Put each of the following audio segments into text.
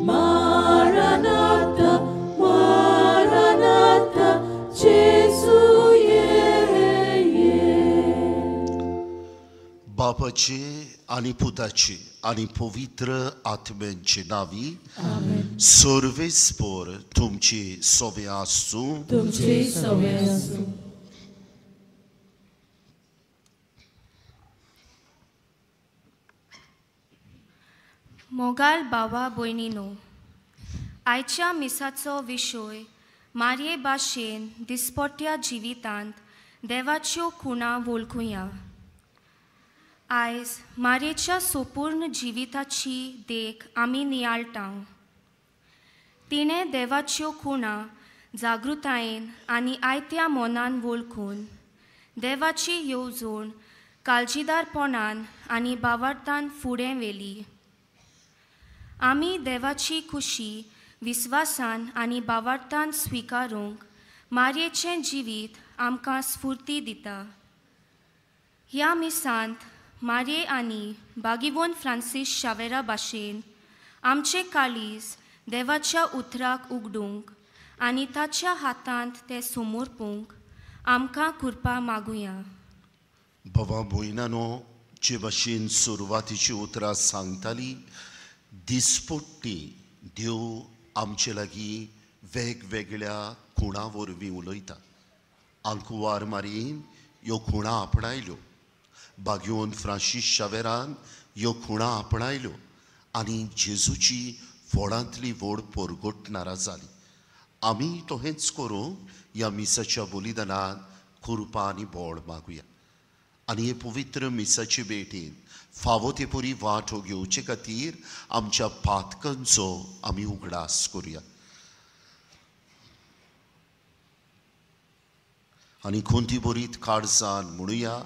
Maranatha, Maranatha, Jesu ye. बापाचे आनी पुताचे आनी पवित्र आत्म्यांचे नावी सर्वेस्पोर तुमचे सोवे आसूं. तुमचे सोवे आसूं. मोगाल बाबा भयणीनो, आयच्या मिसाचो विशय मारये भाशेन दिसपट्ट्या जिवितांत देवाच्यो खुणा वळखुया. आयज मारयेच्या सोपूर्ण जिविताची देख आमी नियाळटा. तिणें देवाच्यो खुणा जागृतायेन आनी आयत्या मनान वळखून देवाची येवजण काळजीदारपणान आनी भावार्थान फुडें व्हेली. आमी देवाची खुशी विस्वासान आनी भावार्थान स्विकारूंक मारयेचें जिवीत आमकां स्फूर्ती दिता. ह्या मिसांत मारये आनी बागिवोन फ्रांसीस शावेरा भाशेन आमचें काळीज देवाच्या उतराक उगडूंक आनी ताच्या हातांत तें समर्पूंक आमकां कृपा मागुया. बाबा भयणानो, जे भाशेन सुरवातीची उतरां सांगताली, दिसपट्टी देव आमचे लागीं वेगवेगळ्या खुणां वरवीं उलयता. आंकवार मारयेन ह्यो खुणां आपणायल्यो, बागियोन फ्रांसीस शावेरान ह्यो खुणां आपणायल्यो आनी जेजूची व्हडांतली व्हड परगटणारा जाली. आमी तहेंच करूंक ह्या मिसाच्या बलिदानांत कृपा आनी बळ मागुया आनी हे पवित्र मिसाचे भेटीन फावो ते पुरी वांटो घेवचे खातीर आमच्या पातकांचो आमी उगडास करुया आनी कोणती बरीत काळजान म्हणुया,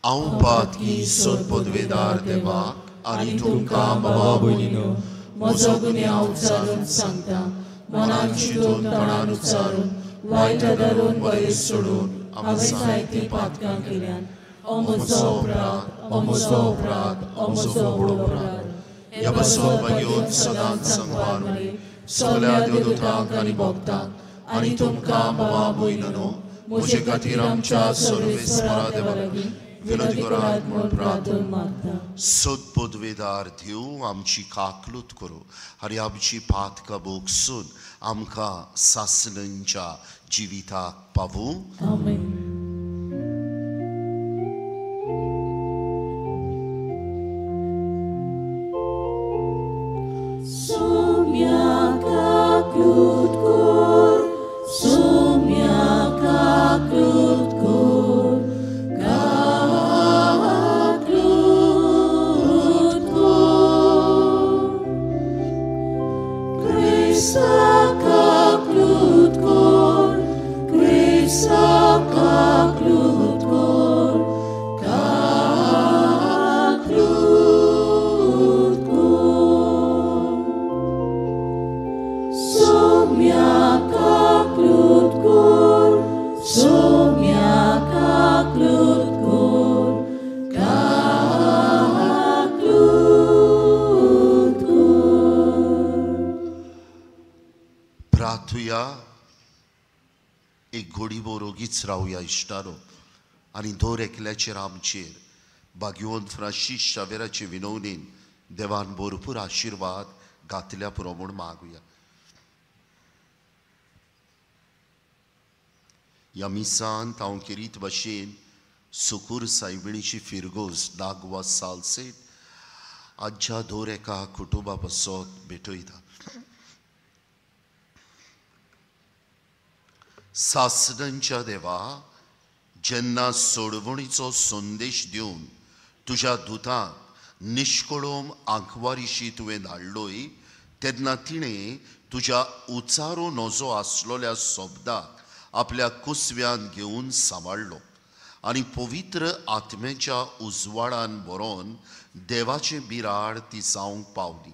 हांव पातकी सदपदवेदार देवाक आनी तुमकां बाबा भयणीनो म्हजो गुन्यांव उच्चारून सांगता, मनान चिंतून तोंडान उच्चारून वायट धरून बरें सोडून हांवें जायतीं पातकां केल्यान. ओ म्हजो अपराध, ओ म्हजो अपराध, ओ म्हजो व्हड अपराध. ह्या पासून बागेवन सदांच सांगवार सगळ्या देवदूतांक आनी भक्तांक आनी तुमकां बाबा भयणीनो म्हजे खातीर आमच्या सर्वेस्परा देवा लागीं विनंती करात म्हूण प्रार्थना मागता. सदपदवेदार देव आमची काकलूत करूं आनी आमची पातकां भोगसून आमकां सासणांच्या जिविताक पावूं. आमेन. एक घोडी बोरोगीच रावया इश्टारो आनी दर एकल्याचेर आमचेर बागियोन फ्रांसीस शावेराचे विनवणीन देवान भरपूर आशिर्वाद घातल्या पुरो म्हूण मागुया. ह्या मिसांत हांव खेरीत भाशेन सुकूर सायबिणीची फिरगोज नागवा सालसेट आजच्या दर एका कुटुंबा पासत भेटयता. सासणांच्या देवा, जेन्ना सोडवणीचो संदेश दिवन तुज्या दुतांक निश्कळोम आंकवारीशी तुवें धाडलोय, तेन्ना तिणें तुज्या उचारो नजो आसलोल्या शब्दाक आपल्या कुसव्यान घेवन सांबाळ्ळो आनी पवित्र आत्म्याच्या उजवाडान बरोवन देवाचें बिराड ती जावंक पावली.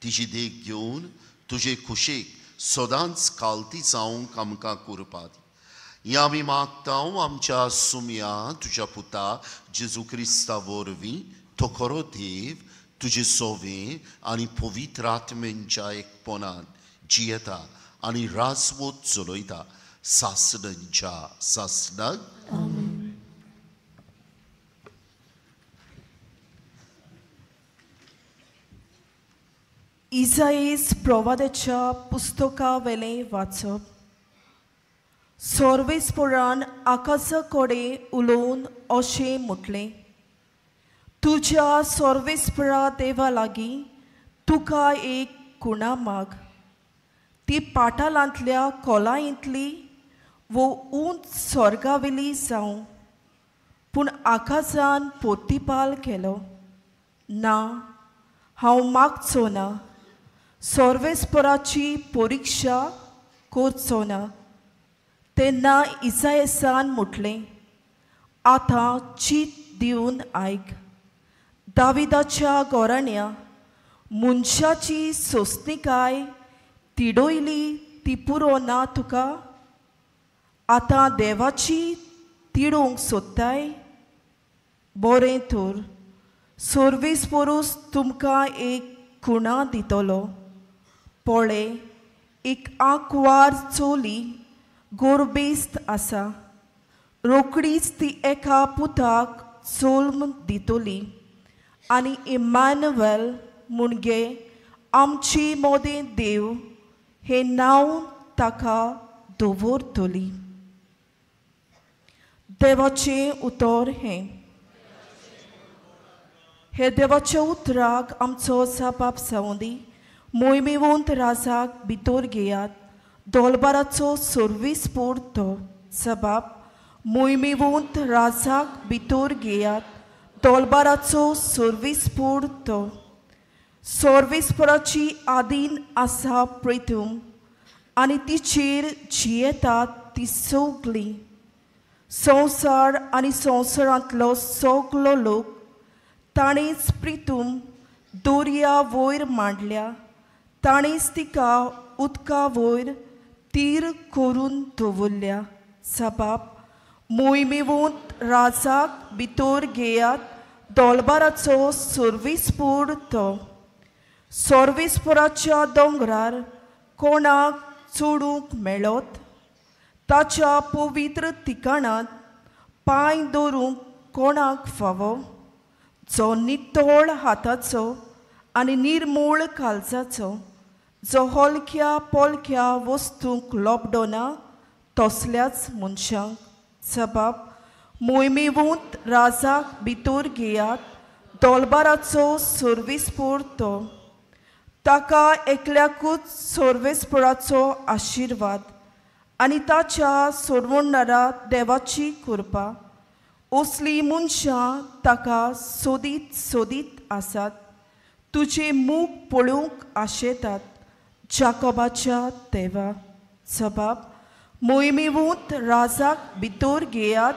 तिची देख घेवन तुजे खुशेक सदांच कालती जावंक आमकां कृपा दी. ह्या आमी मागता आमच्या सुमया तुज्या पुता जेजू क्रिस्ता वरवीं तो खरो देव तुजे सोवे आनी पवित्र आत्म्यांच्या एकपणान जियेता आनी राजवत चलयता सासणांच्या सासणाक. इजाईस प्रवादाच्या पुस्तका वेलें वाचप. सर्वेस्परान आकाशा कडेन उलोवन अशें म्हटलें, तुज्या सर्वेस्परा देवा लागीं तुका एक कुणा माग, ती पाटालांतल्या कोलायंतली वो उंच स्वर्गावेली जावं. पूण आकाशान पोतीपाल केलो, ना हांव मागचो ना, सर्वेस्पराची परिक्षा करचो ना. तेन्ना इजायसान म्हटलें, आतां चीत दिवन आयक, दाविदाच्या गोराण्या मनशाची सोंसणीकाय तिडोयली ती पुरो ना तुका, आतां देवाची तिडोवंक सोदताय? बरें तर सर्वेस्परूच तुमकां एक खुणा दितलो, पळय एक आंकवार चोली गोरबेस्त आसा, रोकडीच ती एका पुताक जल्म दितली आनी इमानुएल म्हणजे आमची मोदें देव हें नांव ताका दवरतली. देवाचें उतर हें. हे देवाच्या उतराक आमचो जाबाब जावं दी. मोहिमेवंत राजाक भितर घेयात, दोलबाराचो सर्वीस पुरतो जबाब. मोहिमेवंत राजाक भितर घेयात, दोलबाराचो सर्वीस पुरतो. सर्वेस्पराची आदीन आसा प्रितूम आनी तिचेर जियेतात ती सगळी. संवसार आनी संवसारांतलो सगलो लोक ताणेंच प्रितूम दोरया वयर मांडल्या, ताणेंच तिका उदका वयर तीर करून दवरल्या. जबाब. मोहिमेवंत राजाक भितर घेयात, दोलबाराचो सर्वेस्पर तो. सर्वेस्पराच्या दोंगरार कोणाक चडूंक मेळत, ताच्या पवित्र ठिकाणांत पांय दवरूंक कोणाक फावो, जो नितळ हाताचो आनी निर्मूळ काळजाचो, जो हलक्या पोलक्या वस्तूंक लोबडोना तसल्याच मनशांक. जबाब. मोहिमेवंत राजाक भितर घेयात, दोलबाराचो सर्वेस्पर तो. ताका एकल्याकूच सर्वेस्पराचो आशिर्वाद आनी ताच्या सोडवणारा देवाची कृपा. असली मनशां ताका सोदीत सोदीत आसात, तुजें मूख पळोवंक आशेतात जाकोबाच्या देवा. जबाब. मोहिमेवंत राजाक भितर घेयात,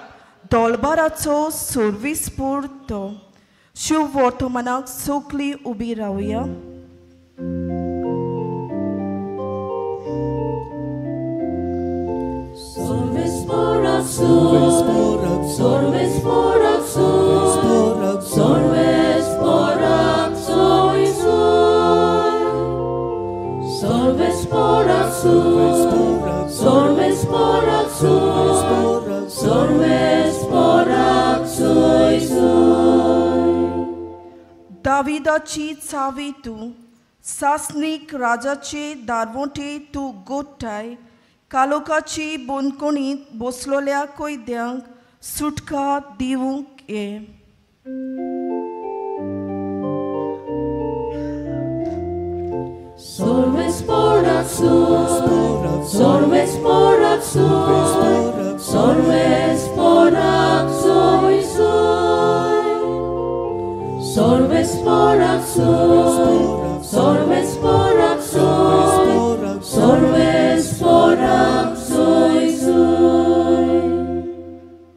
दोलबाराचो सर्वेस्पर तो. शिव वर्तमानाक सगळीं उबी रावया. दाविदाची चावी तूं, सासणीक राजाचे दारवंटे तूं गोठ्ठाय, कालोकाची बंदखणींत बसलोल्या कैद्यांक सुटका दिवंक ये.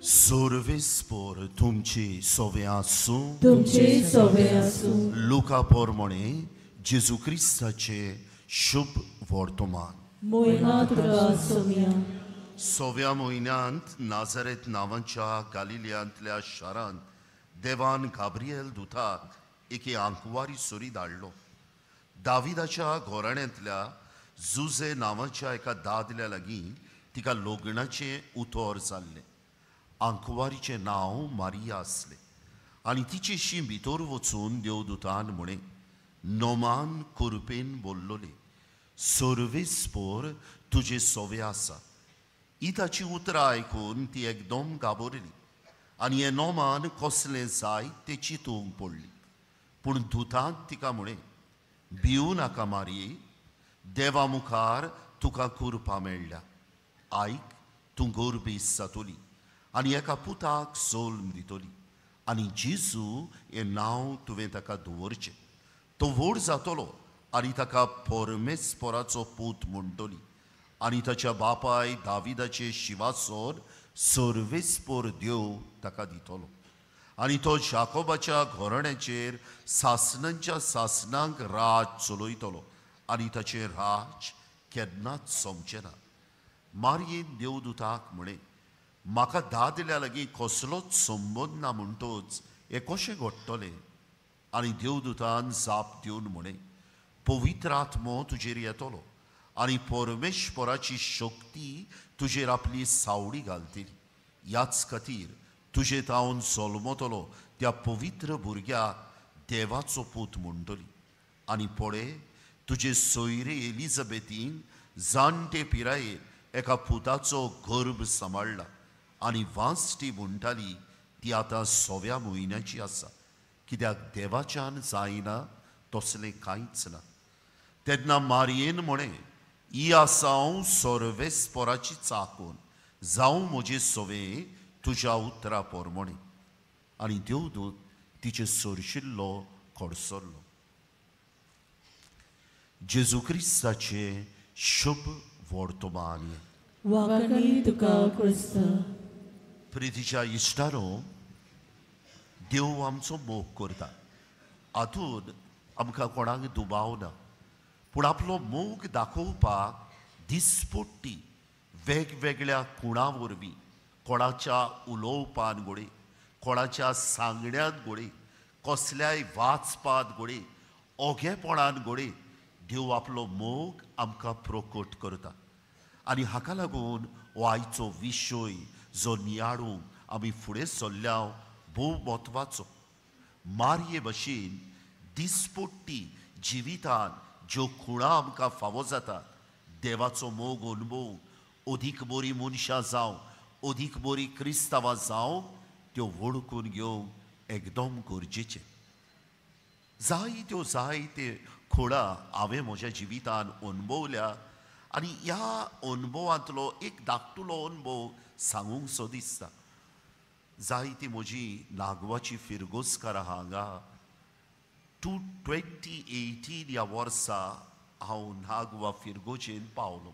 सर्वेस्पर तुमची सोवे आसूं. तुमची सोवे आसूं. लुका पोरमणे जेजू क्रिस्ताचे शुभ वर्तमान. मोहिमा तुका सोम्या. सोव्या म्हयन्यांत नाझरेत नांवाच्या गालिलियांतल्या शारांत देवान गाब्रिएल दुताक एके आंकवारी सुरी धाडलो. दाविदाच्या घोराण्यांतल्या जुजे नांवाच्या एका दादल्या लागीं तिका लग्नाचें उतर जाल्लें. आंकवारीचें नांव मारिया आसलें आनी तिचेशी भितर वचून देवदूतान म्हळें, नोमान कुरपेन बोल्लोले, सर्वेस्पोर तुजे सोवे आसा. ही ताची उतरां आयकून ती एकदम घाबरली आनी हें नोमान कसलें जाय तें चिंतूंक पडली. पूण दुतान तिका म्हळें, भिवू नाका मारये, देवा मुखार तुका कुरपा मेळ्ळ्या. आयक, तूं गोरबेस जातली आनी एका पुताक सोल्म दितली आनी जेजू हें नांव तुवें ताका दवरचें. तो व्हड जातलो आनी ताका परमेस्पराचो पूत म्हणटली आनी ताच्या बापाय दाविदाचें शिवासोर सर्वेस्पोर देव ताका दितलो आनी तो जाकोबाच्या घोरण्याचेर सासणांच्या सासणांक राज चलयतलो आनी ताचें राज केन्नाच सोंपचें ना. मारयेन देवदूताक म्हळें, म्हाका दादल्या लागीं कसलोच संबंद ना म्हणटोच हें कशें घडटलें? आनी देवदूतान जाप दिवन म्हळें, पवित्र आत्मो तुजेर येतलो आनी परमेश्वराची शक्ती तुजेर आपली सावडी घालतली. ह्याच खातीर तुजे तावन जल्मतलो त्या पवित्र भुरग्याक देवाचो पूत म्हणटली. आनी पळय, तुजे सोयरे एलिझाबेथीन जाणटे पिरायेर एका पुताचो गर्भ सांबाळ्ळा आनी वांसटी म्हणटाली ती आतां 6व्या म्हयन्याची आसा, कित्याक देवाच्यान जायना तसलें कांयच ना. तेन्ना मारयेन म्हळें, ही आसा हांव सर्वेस्पोराची चाकून, जावं म्हजे सवे तुज्या उतरा पोरमणे. आनी देवदूत तिचे सरशिल्लो कडसरलो. जेजू क्रिस्ताचें शुभ वर्तमान. प्रितीच्या इश्टारो, देव आमचो मोग करता हातून आमकां कोणाक दुबाव ना, पूण आपलो मोग दाखोवपाक दिसपट्टी वेगवेगळ्या खुणां वरवीं, कोणाच्या उलोवपान घडये, कोणाच्या सांगण्यान घडये, कसल्याय वाचपांत घडये, ओगेपणान घडये, देव आपलो मोग आमकां प्रकट करता. आनी हाका लागून हो आयचो विशय जो नियाळूंक आमी फुडें सरल्या भोव म्हत्वाचो. मारये भशेन दिसपट्टी जिवितान ज्यो खुणां आमकां फावो जातात, देवाचो मोग अनुभव, अदीक बरी मनशां जावं, अदीक बरी क्रिस्तांवां जावं, त्यो वळखून घेवंक एकदम गरजेचें. जायत्यो जायते खुणां हांवें म्हज्या जिवितान अनुभवल्या आनी ह्या अनुभवांतलो एक धाकटुलो अनुभव सांगूंक सो दिसता. जायती म्हजी नागवाची फिरगोजकारां हांगा 2018 ह्या वर्सा हांव नागवा फिरगोजेन पावलो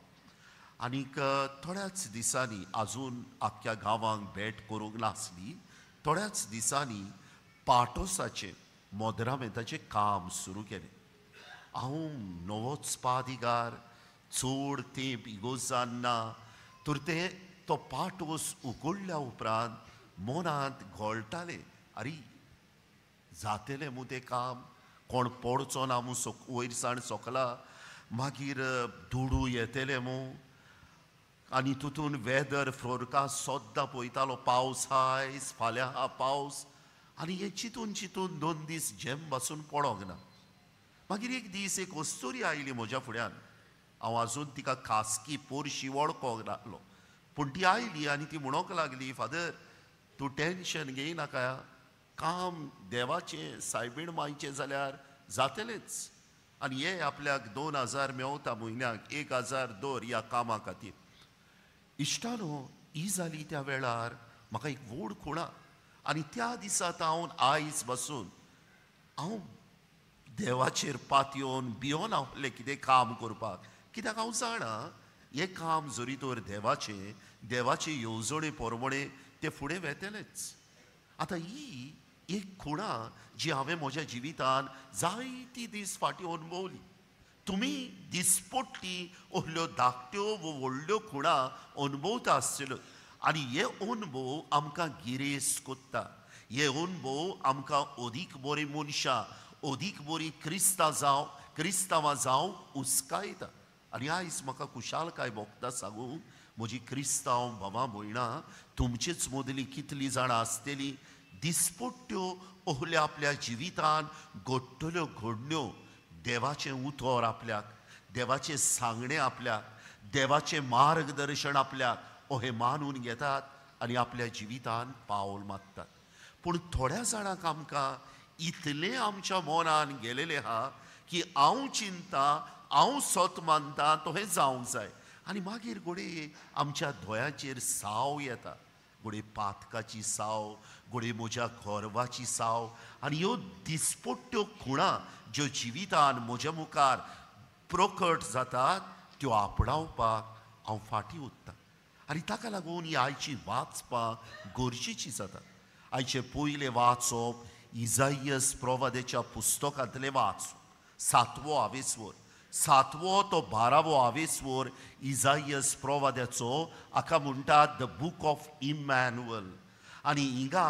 आनीक थोड्याच दिसांनी, आजून आख्ख्या गांवांक भेट करूंक नासली, थोड्याच दिसांनी पाटोसाचें मोदरामेंताचें काम सुरू केलें. हांव नवोच पादिगार, चड तेंप इगोजान ना, तर ते तो पाटोस उगडल्या उपरांत मनांत घोळटालें, आरे जातलें मू तें काम, कोण पडचो ना मू वयर साण सोकला, मागीर दुडू येतले मू. आनी तितून वेदर फोरकास्ट सद्दां पळयतालो, पावस आयज, फाल्यां हा पावस, आनी हें चिंतून चिंतून 2 दीस झेम बसून पडोंक ना. मागीर एक दीस एक अस्तुरी आयली म्हज्या फुड्यान. हांव आजून तिका खासकी पोरशी वळखोंक नासलो, पूण ती आयली आनी ती म्हणोंक लागली, फादर तूं टेन्शन घेयनाका, काम देवाचें सायबीण मायचें जाल्यार जातलेंच, आनी हे आपल्याक 2000 मेवता म्हयन्याक, 1000 दवर ह्या कामा खातीर. इश्टानो, ही जाली त्या वेळार म्हाका एक व्हड खुणा आनी त्या दिसा हांव आयज बसून हांव देवाचेर पातयेवन भियोन आपलें कितें काम करपाक, कित्याक हांव जाणा हें काम जरी तर देवाचें, देवाचे येवजणे प्रमाणे तें फुडें वेतलेंच. आतां ही एक खुणा जी हांवें म्हज्या जिवितान जायती दीस फाटीं अनुभवली. तुमी दिसपट्टी असल्यो धाकट्यो वो व्हडल्यो खुणा अनुभवता आसतल्यो आनी हे अनुभव आमकां गिरेस्त कोत्ता. हे अनुभव आमकां अदीक बरी मनशां, अदीक बरी क्रिस्तांवां जावंक उस्कायता. आनी आयज म्हाका खुशालकाय भोगता सांगूंक, म्हजी क्रिस्तांव भावा भयणां तुमचेच मदली कितलीं जाणां आसतलीं दिसपट्ट्यो ओहल्या आपल्या जिवितान घडटल्यो घडण्यो देवाचें उतर आपल्याक, देवाचें सांगणें आपल्याक, देवाचें मार्गदर्शन आपल्याक ओहें मानून घेतात आनी आपल्या जिवितान पावल मारतात. पूण थोड्या जाणांक आमकां इतलें आमच्या मनान गेलेलें आहा की हांव चिंता, हांव सत मानता तोहें जावंक जाय. आनी मागीर घडये आमच्या दोळ्यांचेर साव येता, घडये पातकाची साव, घडये म्हज्या गर्वाची साव. आनी ह्यो दिसपट्ट्यो खुणां ज्यो जिवितान म्हज्या मुखार प्रकट जातात त्यो आपणावपाक हांव फाटीं उरता. आनी ताका लागून ही आयची वाचपां गरजेची जाता. आयचें पयलें वाचप इजायस प्रवाद्याच्या पुस्तकांतलें वाचप, 7वो आवेस्वर, 7वो तो 12वो आवेस्वर इजायस प्रवाद्याचो, हाका म्हणटात the book of Emmanuel. आनी हिंगा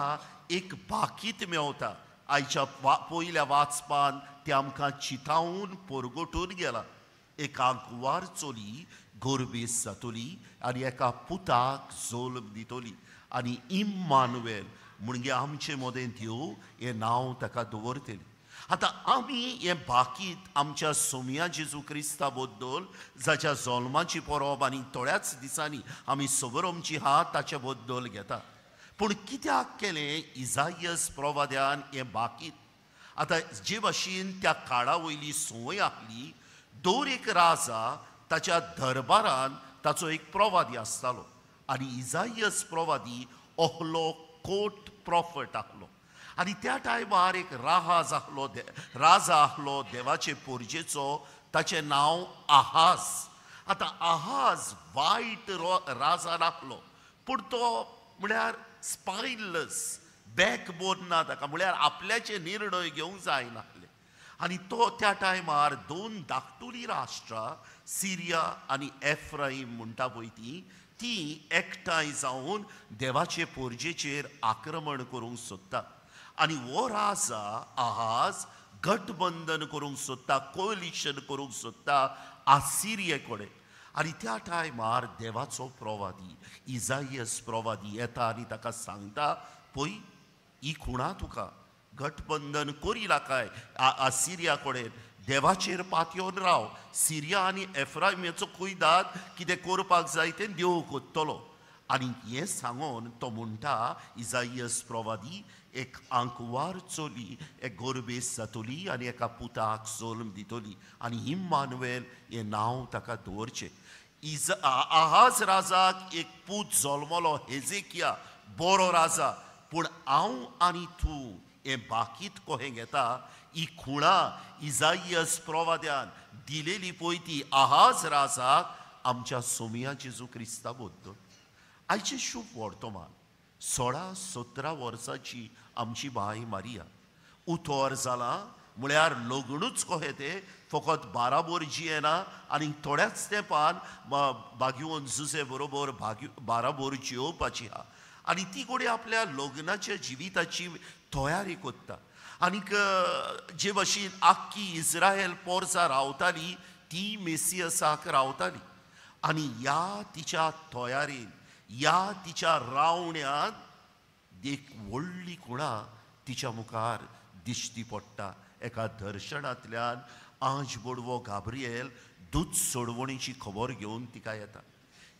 एक बाकीत मेवता. आयच्या पयल्या वाचपान तें आमकां चितावून परगटून गेला. एक आंकवार चली गोरबेस जातली आनी एका पुताक जल्म दितली आनी इम्मानुएल म्हणजे आमचे मदें देव हें नांव ताका दवरतली. आतां आमी हें बाकीत आमच्या सोमया जेजू क्रिस्ता बद्दल जाच्या जल्माची परब आनी थोड्याच दिसांनी आमी सवरमची आहा ताचे बद्दल घेता. पूण कित्याक केलें इजायस प्रवाद्यान हें बाकीत? आतां जे भाशेन त्या काळा वयली संवय आहली, दर एक राजा ताच्या दरबारान ताचो एक प्रवादी आसतालो आनी इजायस प्रवादी ओहलो कोट प्रॉफट आहलो. आनी त्या टायमार एक राजा आहलो देवाचे पोरजेचो, ताचें नांव आहाज. आतां आहाज वायट राजा नासलो, पूण तो म्हळ्यार स्पायनलेस, बॅकबोन ना ताका, म्हळ्यार आपल्याचे निर्णय घेवंक जायनासले. आनी तो त्या टायमार दोन धाकटुली राष्ट्रां सिरिया आनी एफ्राईम म्हणटा पळय ती एकठांय जावन देवाचे पोरजेचेर आक्रमण करूंक सोदता. आनी हो राजा आहाज गठबंधन करूंक सोदता, कोलिशन करूंक सोदता आसिरिये कडेन. आनी त्या टायमार देवाचो प्रवादी इजायस प्रवादी येता आनी ताका सांगता, पळय ही खुणा तुका गठबंधन करिला काय आसिरिया कडेन, देवाचेर पातयेवन राव, सिरिया आनी एफ्रायमाचो कुयदाद कितें करपाक जाय तें देव कोत्तलो. आनी हें सांगून तो म्हणटा इजायस प्रवादी, एक आंकवार चली एक गोरबेस जातली आनी एका पुताक जल्म दितली आनी इम्मानुएल हें नांव ताका दवरचें. आहाज राजाक एक पूत जल्मलो हेजेकिया, बरो राजा. पूण हांव आनी तूं हें बाकीत कोहें घेता, ही खुणा इजायस प्रवाद्यान दिलेली पळय ती आहाज राजाक आमच्या सोमया जेजू क्रिस्ता बद्दल. आयचें शुभ वर्तमान 16-17 वर्सांची आमची बाय मारिया उतर जालां, म्हळ्यार लग्नूच कहें तें फकत बाराबोर जियेना आनी थोड्याच तेंपान बागयोवन जुजे बरोबर बाराबोर जियोवपाची आहा. आनी ती घडये आपल्या लग्नाच्या जिविताची तयारी करता. आनीक जे भाशेन आख्खी इस्रायल पोरसा रावताली ती मेसियसाक रावताली. आनी ह्या तिच्या तयारेन, ह्या तिच्या रावण्यांत एक व्हडली खुणा तिच्या मुखार दिश्टी पडटा. एका दर्शनांतल्यान आंज बोडवो गाब्रिएल दूत सोडवणीची खबर घेवन तिका येता.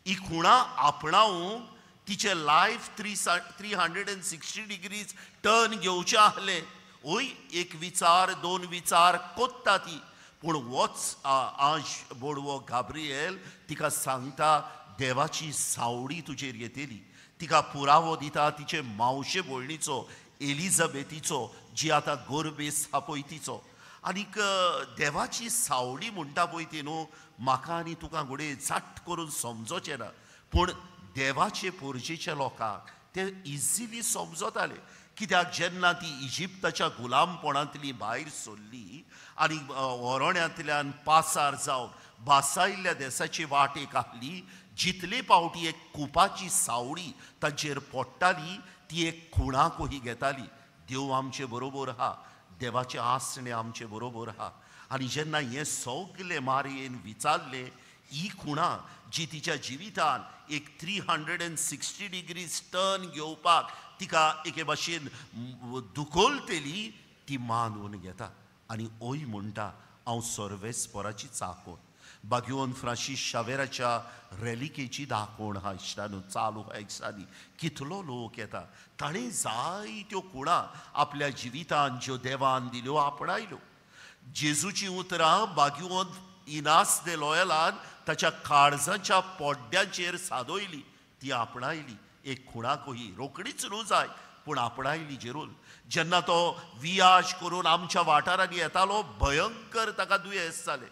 ही खुणा आपणावूंक तिचें लायफ 360 डिग्रीज टर्न घेवचें आहलें. ओय एक विचार दोन विचार कोत्ता ती, पूण वच आंज बोडवो गाब्रिएल तिका सांगता देवाची सावडी तुजेर येतली. तिका पुरावो दिता तिचे मावशे भयणीचो एलिझाबेथीचो, जी आतां गोरबेस आहा पळय तिचो. आनीक देवाची सावडी म्हणटा पळय ती न्हू, म्हाका आनी तुका घडये झट करून समजोचें ना, पूण देवाचे पोरजेच्या लोकांक ते इजिली समजताले. कित्याक जेन्ना ती इजिप्ताच्या गुलामपणांतली भायर सरली आनी वरोण्यांतल्यान पासार जावन बासायल्ल्या देसाची वाटेक आहली, जितले पावटी एक कुपाची सावळी तांचेर पडटाली ती एक खुणा कोही घेताली. देव आमचे बरोबर आहा, देवाचें आसणें आमचे बरोबर आहा. आनी जेन्ना हें सगलें मारयेन विचारलें, ही खुणा जी तिच्या जिवितान एक 360 डिग्रीज टर्न घेवपाक तिका एके भाशेन दुखोलतली, ती मानून घेता आनी ओय म्हणटा हांव सर्वेस्पराची चाकोर. बागयोन फ्रांसीस शावेराच्या रेलिकेची दाखोवण आहा इश्टानू, चालू आहा दिसांनी कितलो लोक येता. ताणें जायत्यो खुणा आपल्या जिवितान ज्यो देवान दिल्यो आपणायल्यो. जेजूची उतरां बागयोन इनास दे लॉयलान ताच्या काळजाच्या पोड्ड्याचेर सादयली, ती आपणायली. एक खुणा कोही रोखडीच न्हू जाय पूण आपणायली जेरूल. जेन्ना तो वियाज करून आमच्या वाठारांनी येतालो, भयंकर ताका दुयेंस जालें,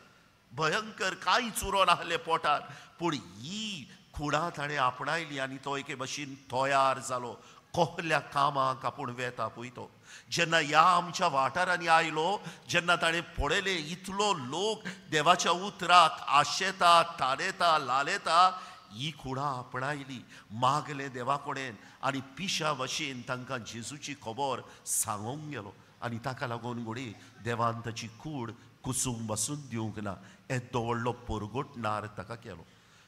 भयंकर कांयच उरोन आहलें पोटार, पूण ही खुणा ताणें आपणायली आनी तो एके भशेन तयार जालो कहल्या कामाक आपूण वेता पळय तो. जेन्ना ह्या आमच्या वाठारांनी आयलो, जेन्ना ताणें पळयलें इतलो लोक देवाच्या उतराक आशेता, ताणेता, लालेता, ही खुणा आपणायली, मागलें देवा कडेन आनी पिशा भशेन तांकां जेजूची खबर सांगूंक गेलो. आनी ताका लागून घोडी देवान ताची कूड कुसूंक बसून दिवंक ना, येदो व्हडलो पोरगोटणार ताका केलो.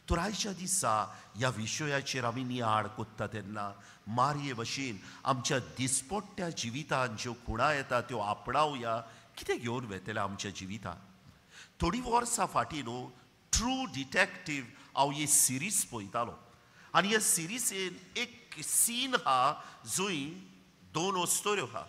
तर आयच्या दिसा ह्या विशयाचेर आमी नियाळ कोत्ता तेन्ना मारये भशेन आमच्या दिसपट्ट्या जिवितान ज्यो खुणा येता त्यो आपणावया, कितें घेवन वेतले आमच्या जिवितान. थोडीं वर्सां फाटीं न्हू ट्रू डिटेक्टीव हांव ही सिरीज पळयतालो आनी ह्या सिरीजेन एक सीन आहा जंय दोन अस्तोऱ्यो आहा,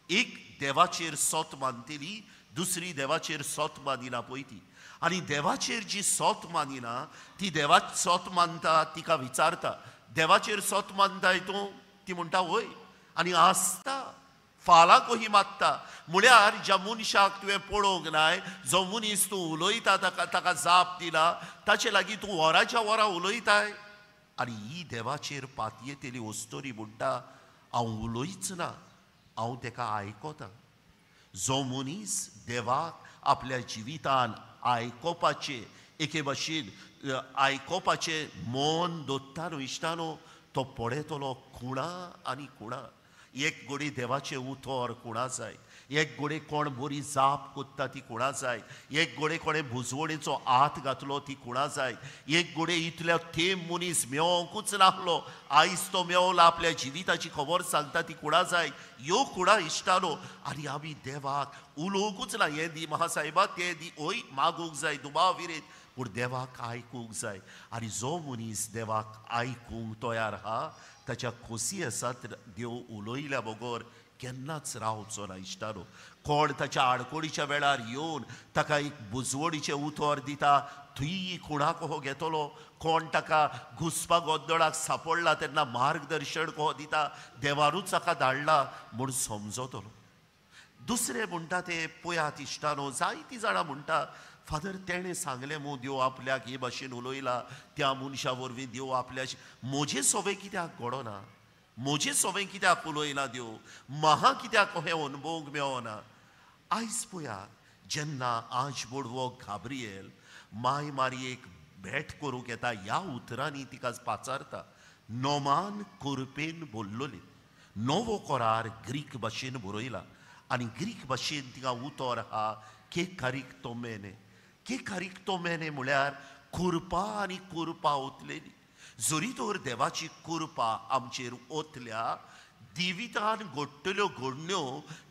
एक देवाचेर सोत मानतली, दुसरी देवाचेर सोत मानिना पळय ती. आनी देवाचेर जी सोत मानिना ती देवाक सोत मानता, तिका विचारता देवाचेर सोत मानताय तूं? ती म्हणटा वय, आनी आसता फालां कोही मागता. म्हळ्यार ज्या मनशाक तुवें पळोवंक नाय, जो मनीस तूं उलयता ताका ताका जाप दिना, ताचे लागीं तूं वराच्या वरां उलयताय. आनी ही देवाचेर पातयेतली अस्तोरी म्हणटा हांव उलयच ना, हांव तेका आयकता. जो मनीस देवाक आपल्या जिवितान आयकोपाचें एके भाशेन आयकोपाचें मन दोत्ता न्हू इश्टानो, तो पळयतलो खुणा आनी खुणा. एक गोडी देवाचें उतर खुणा जाय, एक गोडे कोण बरी जाप कोत्ता ती खुणा जाय, एक गोडे कोणें भुजवणेचो हात घातलो ती खुणा जाय, एक गोडे इतल्या तेम मनीस मेवोंकूच नासलो आयज तो मेवला आपल्या जिविताची खबर सांगता ती खुणा जाय. ह्यो खुणा इश्टानो. आनी आमी देवाक उलोवंकूच ना, हें दी महासाहेबा तें दी, ओय मागूंक जाय दुबाव विरेत, पूण देवाक आयकूंक जाय. आनी जो मनीस देवाक आयकूंक तयार आहा ताच्या खोशी आसात देव उलयल्या बगर केन्नाच रावचो ना इश्टानो. कोण ताच्या आडकोडीच्या वेळार येवन ताका एक बुजवणीचें उतर दिता, थंय खुणा कहो घेतलो. कोण ताका घुसपा गोंदळाक सापडला तेन्ना मार्गदर्शन कहो दिता, देवानूच ताका धाडला म्हूण समजतलो. दुसरें म्हणटा ते पळयात इश्टानो, जायतीं जाणां म्हणटा फादर तेणें सांगलें मू देव आपल्याक हे भाशेन उलयला, त्या मनशा वरवीं देव आपल्या म्हजें सोवें कित्याक घडना, म्हजें सोवें कित्याक उलयना देव, म्हाका कित्याक हें अनुभवूंक मेळना. आयज पळयात जेन्ना आज बोडवो गाब्रियल माय मारयेक भेट करूंक येता, ह्या उतरांनी तिका पाचारता, नोमान कुरपेन बोल्लोली. नवो करार ग्रीक भाशेन बरयला आनी ग्रीक भाशेन तिका उतर आहा के कारीक तोमेने. के कारीक तोमेने म्हळ्यार कुरपा आनी कुरपा ओतलेली. जरी तर देवाची कुरपा आमचेर ओतल्या, जिवितान घडटल्यो घडण्यो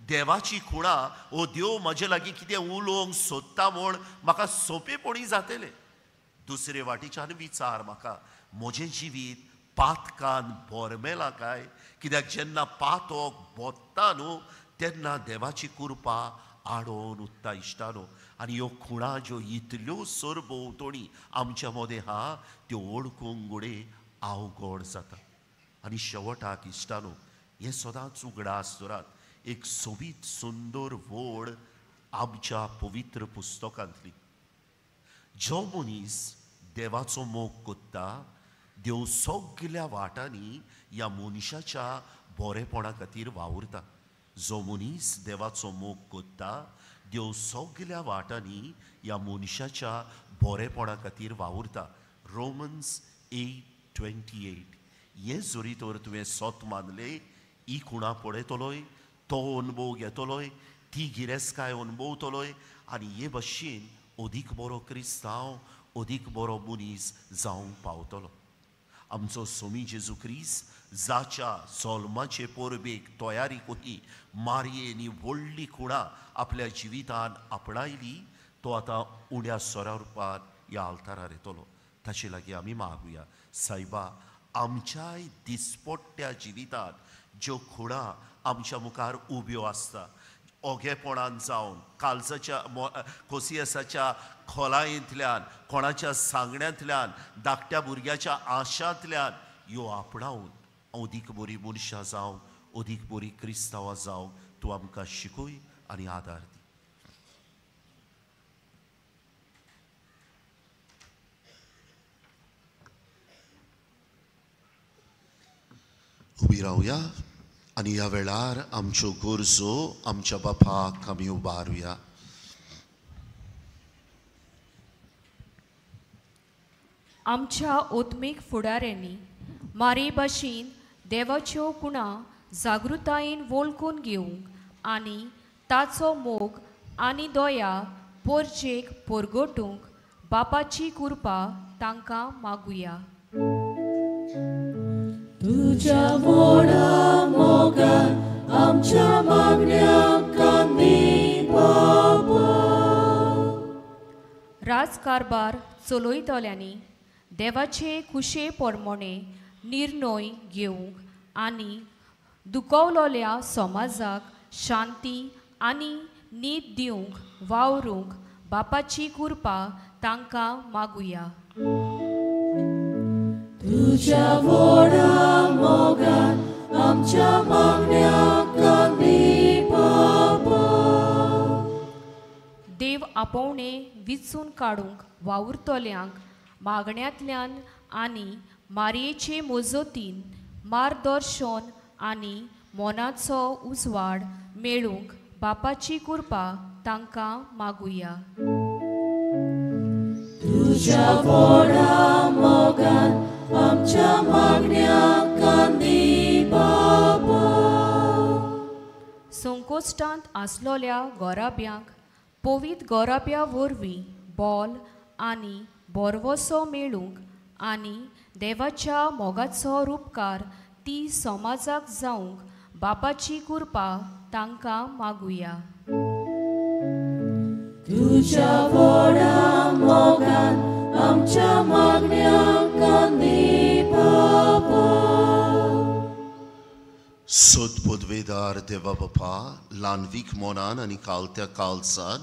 देवाची खुणा, ओ देव म्हजे लागीं कितें उलोवंक सोदता म्हूण म्हाका सोंपेपणी जातलें. दुसरे वाटेच्यान विचार म्हाका म्हजें जिवीत पातकान बोरमेलां काय, कित्याक जेन्ना पातक बोत्ता न्हू तेन्ना देवाची कुरपा आडोवन उत्ता इश्टानो. आनी ह्यो खुणा ज्यो इतल्यो सरभोंवतणी आमच्या मदें आहा त्यो वळखूंक घडये अवघड जाता. आनी शेवटाक इश्टानो हें सदांच उगडास दवरात, एक सोबीत सुंदर वळ आमच्या पवित्र पुस्तकांतली. जो मनीस देवाचो मोग कोत्ता, देव सगल्या वाटांनी ह्या मनशाच्या बरेपणा खातीर वावुरता. जो मनीस देवाचो मोग कोत्ता, देव सगल्या वाटांनी ह्या मनशाच्या बरेपणा खातीर वावुरता. रोमन्स 8:28. हें जरी तर तुवें सत मानलें, ही खुणा पळयतलोय तो अणभव घेतलोय, ती गिरेस्तकाय अणभवतलोय आनी हे भशेन अदीक बरो क्रिस्तांव, अदीक बरो मनीस जावंक पावतलो. आमचो सोमी जेजू क्रिस्त जाच्या जल्माचे परबेक तयारी करी मारयेन ही व्हडली खुणा आपल्या जिवितान आपणायली, तो आतां उण्या सोऱ्या रुपान ह्या आल्तारार येतलो. ताचे लागीं आमी मागुया, सायबा आमच्याय दिसपट्ट्या जिवितांत ज्यो खुणा आमच्या मुखार उब्यो आसता, ओगेपणान जावन, काळजाच्या कोसियसाच्या खोलायेंतल्यान, कोणाच्या सांगण्यांतल्यान, धाकट्या भुरग्याच्या आशांतल्यान ह्यो आपणावन अदीक बरी मनशां जावं, अदीक बरी क्रिस्तांवां जावं तूं आमकां शिकय आनी आदार दी. उबी रावया आनी ह्या वेळार आमच्यो गरजो आमच्या बापाक आमी उबारुया. आमच्या आत्मीक फुडाऱ्यांनी मारे भाशेन देवाच्यो गुणा जागृतायेन वळखून घेवंक आनी ताचो मोग आनी दया पोरचेक पोरगटूंक बापाची कृपा तांकां मागुया. तुझ्या व्हडा मोगान आमच्या मागण्यांक कान दी बाबा. राजकारभार चलयतल्यांनी देवाचे खुशे प्रमाणे निर्णय घेवंक आनी दुखवलोल्या समाजाक शांती आनी नीत दिवंक वावरूंक बापाची कृपा तांकां मागुया. तुझ्या व्हडा मोगान आमच्या मागण्यांक कान दी बाबा. देव आपोवणे विचून काडूंक वावुरतल्यांक मागण्यांतल्यान आनी मारयेचे मोजोतीन मार्गदर्शन आनी मनाचो उजवाड मेळूंक बापाची कृपा तांकां मागुया. तुझ्या व्हडा मोगान आमच्या मागण्यांक कान दी बाबा. संकोश्टांत आसलोल्या गोराब्यांक पवित्र गोराब्या वरवीं बोल आनी बोरवसो मेळूंक आनी देवाच्या मोगाचो रुपकार ती समाजाक जावंक बापाची कृपा तांकां मागुया. तुझ्या व्हडा मोगान आमच्या मागण्यांक कान दी बाबा. सोद पदवेदार देवा बापा, ल्हानवीक मनान आनी कालत्या काळजान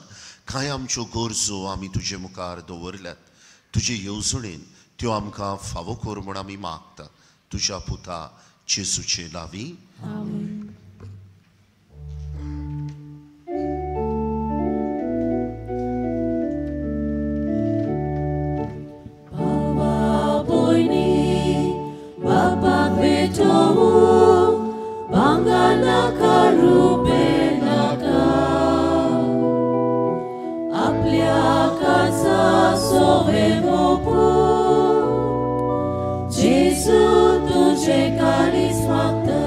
कांय आमच्यो गरजो आमी तुजे मुखार दवरल्यात. तुजे येवजणेन त्यो आमकां फावो कर म्हूण आमी मागता. तुज्या पुता जेजूचे नांवी आमेन. बाबा भयणी बापाक भेटोवंक भांगर नाका रुपें नाका, आपल्या काळजा सोवे मोपूंक जेजू तुजें काळीज मागता.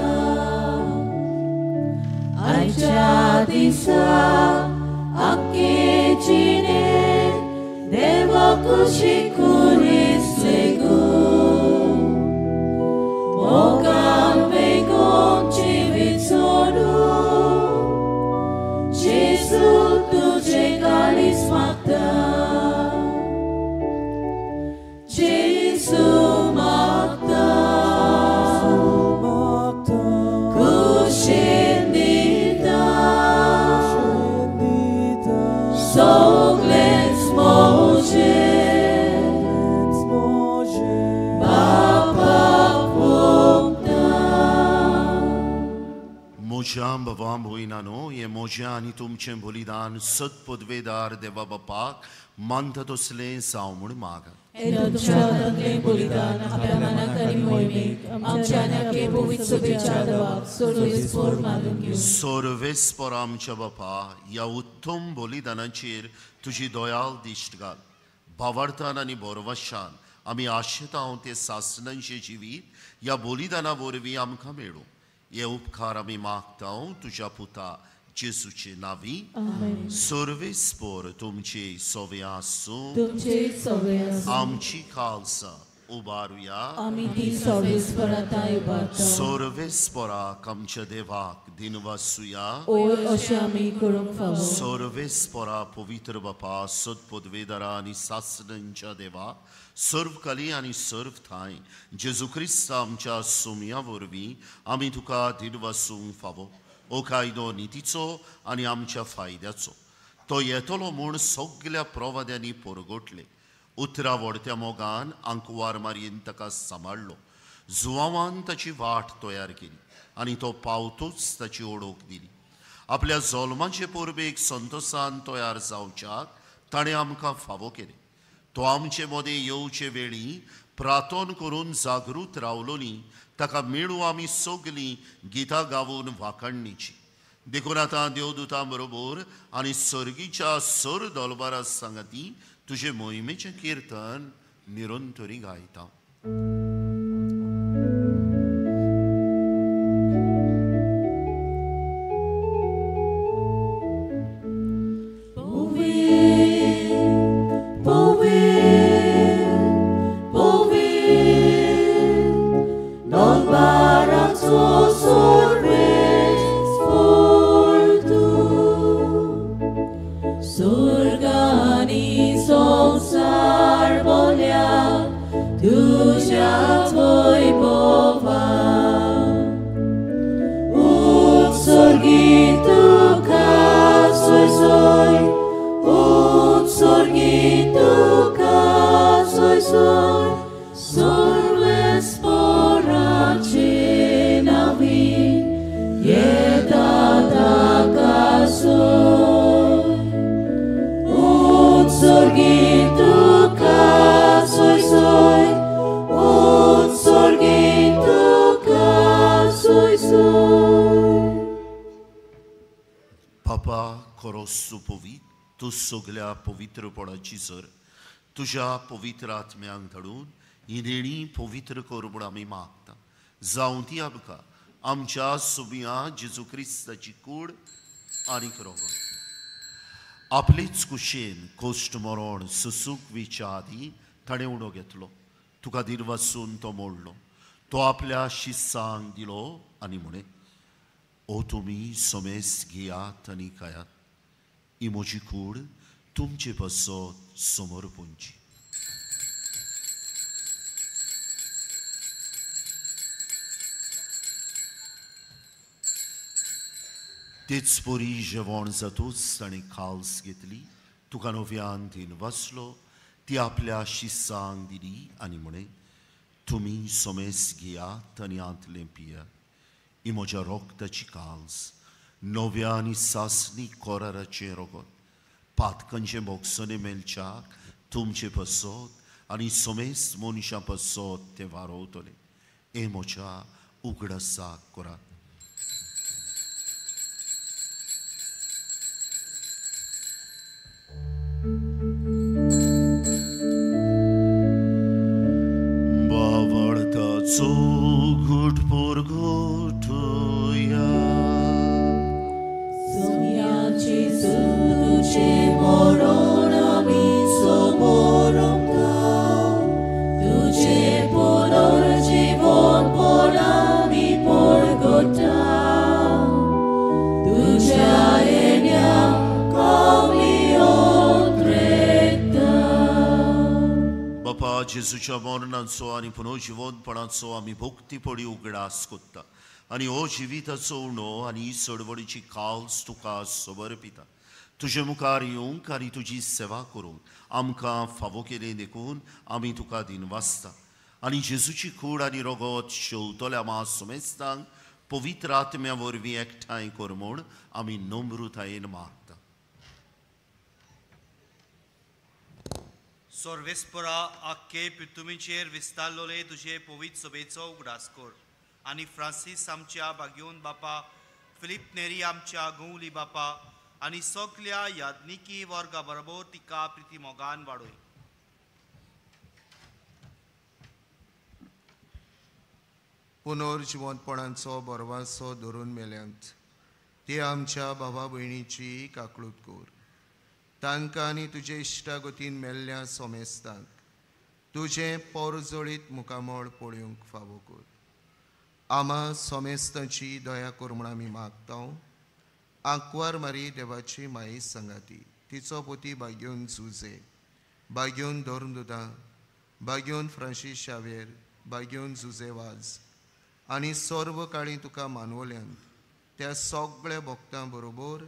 आयच्या दिसा आख्खे जिणेंत देवा कुशीक खुरीस लेगून मोगान वेगोवन जिवीत सोडून जेजू तुजें काळीज मागता. जेजू मागता कुशीन दिता सगळेंच म्हजें बापाक ओंपता. म्हज्या बाबा भयणांनो, हें म्हजें आनी तुमचें बलिदान सत पदवेदार देवा बापाक मानता तसलें जावं म्हूण मागात. तुमच्या हातांतलें बलिदान आपल्या मनाक आनी मोहिमेक आमच्या आनी आख्खे पवित्र सभेच्या देवाक सर्वेस्पर मानून घेवं. सर्वेस्पर आमच्या बापा, ह्या उत्तम बलिदानाचेर तुजी दयाल दिश्ट घाल. भावार्थान आनी भरवशान आमी आशेता ते सासणांचें जिवीत ह्या बलिदाना वरवीं आमकां मेळूं. हे उपकार आमी मागता तुज्या पुता जेजूचे नावी. सर्वेस्पोर तुमचे सवे आसूं. आमची खालसा उबारुया. सर्वेस्पोराक आमच्या देवाक दिनवासुया. सर्वेस्पोरा पवित्र बापा सत्पदवेदारा आनी सासणांच्या देवा सर्व कली आनी सर्व ठांय जेजू क्रिस्त आमच्या सोम्या वरवीं आमी तुका दिनवासूंक फावो. हो कायदो नितीचो आनी आमच्या फायद्याचो तो येतलो म्हूण सगल्या प्रवाद्यांनी परगटले. उतरां व्हडत्या मोगान आंकवार मारयेन ताका सांबाळ्ळो. जुवावान ताची वाट तयार केली आनी तो पावतूच ताची ओळख दिली. आपल्या जल्माचे परबेक संतोसान तयार जावच्याक ताणें आमकां फावो केलें. तो आमचे मदें येवचे वेळी प्रार्थन करून जागृत रावलोली ताका मेळूं आमी सगलीं गितां गावून वाखाणणीची. देखून आतां देवदूतां बरोबर आनी सर्गीच्या सर दलबारा सांगाती तुजे मोहिमेचें किर्तन निरंतरी गायता. सगल्या पवित्रपणाची सर तुज्या पवित्र आत्म्यांक धाडून ही देणी पवित्र कर म्हूण आमी मागता. जावं ती आमकां आमच्या सुबिया जेजू क्रिस्ताची कूड आनीक रोगत. आपलेच कुशेन कोश्ट मरण सुसूक विच्या आदी ताणें उणो घेतलो. तुका दिनवासून तो मोडलो. तो आपल्या शिस्सांक दिलो आनी म्हणे, ओ तुमी समेस घेयात आनी खायात. ही म्हजी कूड तुमचे पासत समर्पणची. तेच परी जेवण जातूच ताणें खाल्स घेतली. तुका नव्यान दिनवासलो. ती आपल्या शिस्सांक दिली आनी म्हणे, तुमी समेस घेयात आनी आंतलें पियात. ही म्हज्या रोगताची काल्स नव्या आनी सासणी कोराराचें रोगत. पातकांचें भोगसणें मेळच्याक तुमचे पासत आनी समेस्त मनशां पासत तें वारोवतलें. हें म्हज्या उगडासाक करात. बावळताचो घुट पोरगोटया बापा जेजूच्या मरणाचो आनी पुनर्जिवंतपणाचो आमी भक्तीपणी उगडास कोत्ता आनी हो जिविताचो उणो आनी ही चळवळीची काल्स तुका समर्पिता. तुजे मुखार येवंक आनी तुजी सेवा करूंक आमकां फावो केली देखून आमी तुका दिनवासता. आनी जेजूची कूड आनी रोगत शेवतल्या मा समेस्तांक पवित्र आत्म्या वरवीं एकठांय कर म्हूण आमी नम्रतायेन मागता. सर्वेस्परा आख्खे पृथ्वीचेर विस्तारलोले तुजे पवित्र सभेचो उगडास कर आनी फ्रांसीस आमच्या बागयोन बापा, फिलीप नेरी आमच्या गौली बापा आनी सगल्या याज्ञिकी वर्गा बरोबर तिका प्रिती मोगान वाडय. पुनर्जिवंतपणाचो बरवासो धरून मेल्यांत ते आमच्या भावा भयणीची काकळूत कर. तांकां आनी तुजे इश्टागतीन मेल्ल्या सोमेस्तांक तुजें पोरजोळीत मुखामळ पळोवंक फावो कर. आमा सोमेस्तांची दया कर म्हूण आमी मागता. आंकवार मारी देवाची माई सांगाती तिचो पोती बागेवन जुजे, बागेवन धर्मदुता, बागेवन फ्रांसीस शावेर, बागेवन जुजे वाज आनी सर्व काळी तुका मानवल्यान त्या सगळ्या भक्तां बरोबर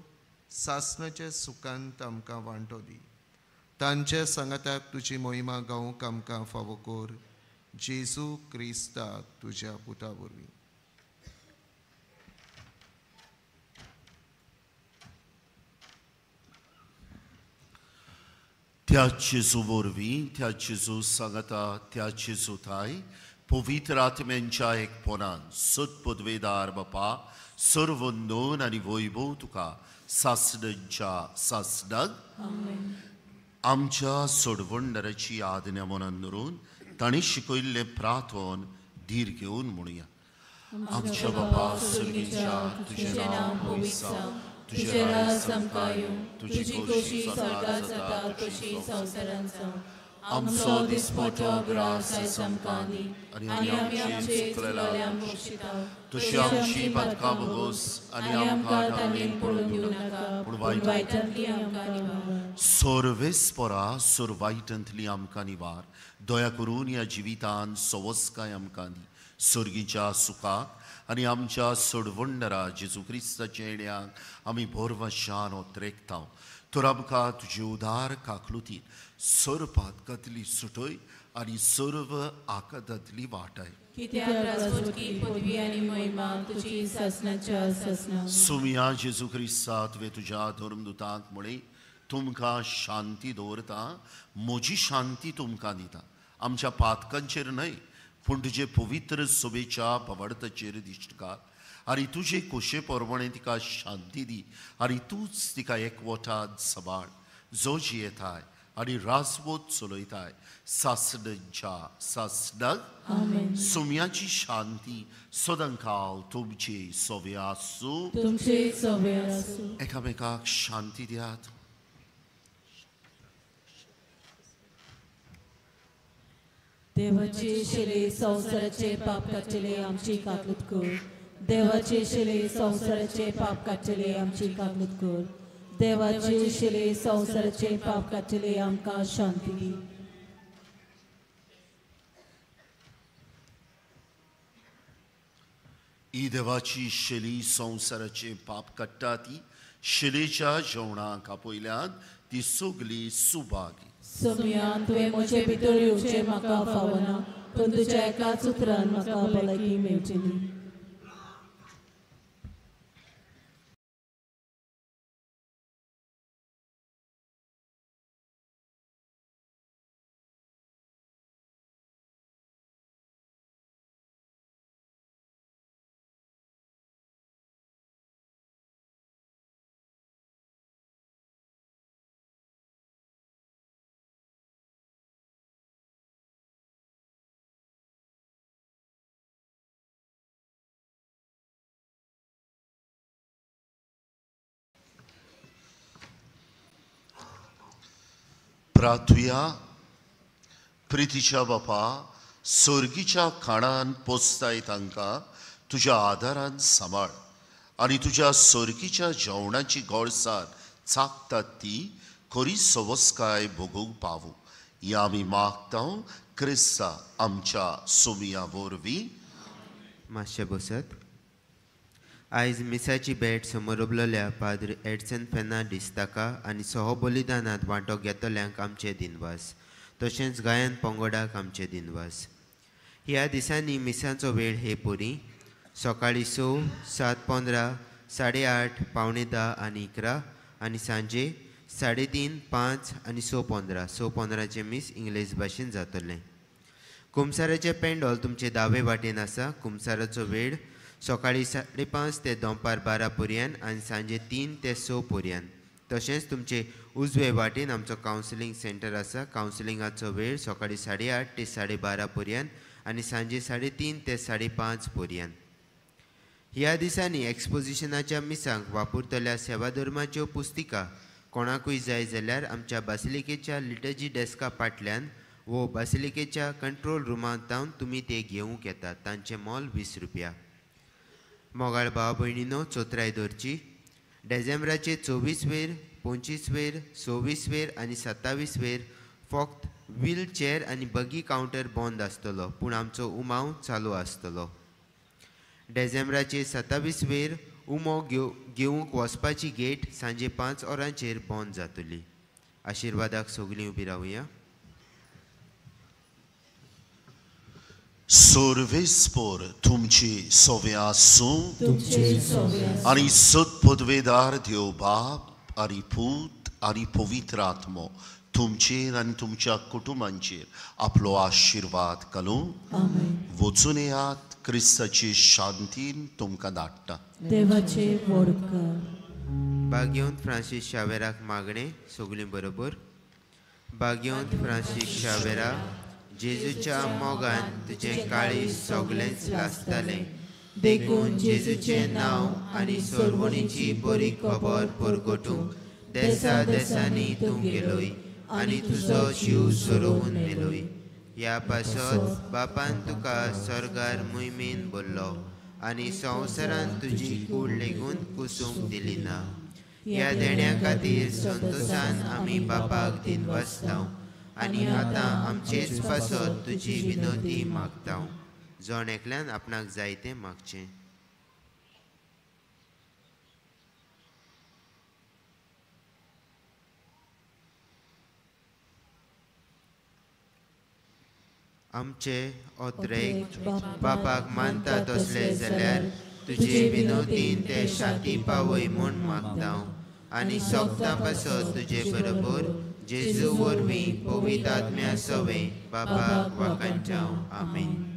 सासणाच्या सुखांत आमकां वांटो दी. तांच्या सांगाताक तुजी मोहिमा गावंक आमकां फावो कर. जेजू क्रिस्ता तुज्या पुता वरवीं. त्या जेजू वरवीं, त्या जेजू सांगाता, त्या जेजू थाय पवित्र आत्म्यांच्या एकपणान सत पदवेदार बापा सर्व नोन आनी वैभव तुका सासणाच्या सासणाक. आमच्या सोडवणदाराची आज्ञा मनान धरून तांणी शिकयल्लें प्रार्थन धीर घेवन म्हणुया. आमच्या बापा सर्गीच्या, तुजें नांव पवित्र जावं, तुजें राज आमकां येवं, तुजी खोशी स्वर्गांत जाता तशी संवसारांत जावं. आमचो दिसपटो ग्रास आयज आमकां दी आनी आमी आमचे चुकलेल्यांक बक्षिता तशी आमची पातकां भोगोस आनी आमकां तांगेन पडून दिवं नाका, पूण वायटांतली आमकां निवार. सर्वेस्परा सर वायटांतली आमकां निवार. दया करून ह्या जिवितान सवस्काय आमकां दी. सर्गीच्या सुखाक आनी आमच्या सोडवणदारा जेजू क्रिस्ताच्या येण्याक आमी भोरवशान ओत्रेकता. तर आमकां तुजे उदार काकलुतीन सर्व पातकांतली सुटय आनी सर्व आकादांतली वाटाय. सुमिया जेजू क्रिस्ता, तुवें तुज्या धर्मदुतांक म्हळें, तुमकां शांती दवरता, म्हजी शांती तुमकां दिता. आमच्या पातकांचेर न्हय पूण तुजे पवित्र सभेच्या भावार्थाचेर दिश्ट घाल आनी तुजे खोशे प्रमाणे तिका शांती दी आनी तूंच तिका एकवटान सांबाळ, जो जियेताय आनी राजवत चलयताय सासणाच्या सासणाक. सुम्याची शांती सदांकाल तुमचे सवे आसूं. एकामेकाक शांती दियात. देवाचे शिले संवसाराचे पाप काडटले आमची काकूत कर. देवाचे शिले संवसाराचे पाप काडटले आमची काकूत कर. देवाचे शिले संवसाराचे पाप काडटले आमकां शांती दी. ही देवाची शेली संवसाराचे पाप काडटा ती शिलेच्या जेवणाक आपयल्यान ती सगली सुभागी. सोम्यान तुवें म्हजे भितर येवचें म्हाका फावना, पूण तुज्या एकाच उतरान म्हाका भलायकी मेळटली. प्रार्थुया. प्रितीच्या बापा, सर्गीच्या खाणान पोसताय तांकां तुज्या आदारान सांबाळ आनी तुज्या सर्गीच्या जेवणाची गोडसाण चाकतात ती खरी सवस्काय भोगूंक पावूं. ह्या आमी मागता क्रिस्ता आमच्या सोमिया वरवीं. मातशें बसत. आयज मिसाची भेट समोर पाद्र एडसन फेर्नांडीस ताका आनी सहबलिदानांत वांटो घेतल्यांक आमचे दिनवास, तशेंच गायन पंगडाक आमचे दिनवास. ह्या दिसांनी मिसाचो वेळ हे पुरी सकाळीं 6, 7:15, 8:30, 9:45 आनी 11 आनी सांजे 3:30, 5 आनी 6:15. 6:15 मीस इंग्लीश भाशेन जातलें. कुमसाराचें पेंडॉल तुमचे दावे वाटेन आसा. कुमसाराचो वेळ सकाळीं 5:30 ते दनपार 12 पर्यंत आनी सांजे 3 ते 6 पर्यंत. तशेंच तुमचे उजवे वाटेन आमचो कावन्सिलींग सेंटर आसा. कावन्सिलिंगाचो वेळ सकाळीं 8:30 ते 12:30 पर्यंत आनी सांजे 3:30 ते 5:30 पर्यंत. ह्या दिसांनी एक्सपोजिशनाच्या मिसांक वापरतल्या सेवाधर्माच्यो पुस्तिका कोणाकूय जाय जाल्यार आमच्या बासिलिकेच्या लिटर्जी डेस्का फाटल्यान वो बासिलिकेच्या कंट्रोल रुमांत तुमी ते घेवंक येतात. तांचें मोल 20 रुपया. मोगाळ भाव भयणीनो, चोत्राय दवरची. डिसेंबराचे 24 वेर, 25 वेर, 26 वेर आनी 27 वेर फक्त व्हील चेअर आनी बगी कावंटर बंद आसतलो, पूण आमचो उमाव चालू आसतलो. डिसेंबराचे 27 वेर उमो घेवंक वचपाची गेट सांजे 5 वरांचेर बंद जातली. आशिर्वादाक सगळीं उबी रावया. सर्वेस्पर तुमची सोवे आसूं आनी सत्पदवेदार देव बाप आनी पूत आनी पवित्र आत्मो तुमचेर आनी तुमच्या कुटुंबांचेर आपलो आशिर्वाद घालूं. वचून येयात, क्रिस्ताची शांतीन तुमकां धाडटा. देवाचे वडकार. भाग्यवंत फ्रांसीस शावेराक मागणें सगळीं बरोबर. भाग्यवंत फ्रांसीस शावेरा, जेजूच्या मोगान तुजें काळीज सगळेंच लासतालें, देखून जेजूचें नांव आनी सोरवणीची बरी खबर परगटूंक देसा देसांनी तूं गेलोय आनी तुजो जीव सोरोवन मेलोय. ह्या पासत बापान तुका स्वर्गार मुयमेन बोल्लो आनी संवसारान तुजी कूड लेगून कुसूंक दिली ना. ह्या देण्या खातीर संतोशान आमी बापाक दिनवासता आनी आतां आमचेच पासत तुजी विनोदी मागता. जण एकल्यान आपणाक जाय तें मागचें. आमचे ओत्रेक बापाक मानता तसले जाल्यार तुजे विनोदीन ते शांती पावय म्हूण मागता आनी सोगतां पासत तुजे बरोबर जेजू वरवीं पवित्र आत्म्या सवें बापाक वाखाणचाव. आमेन.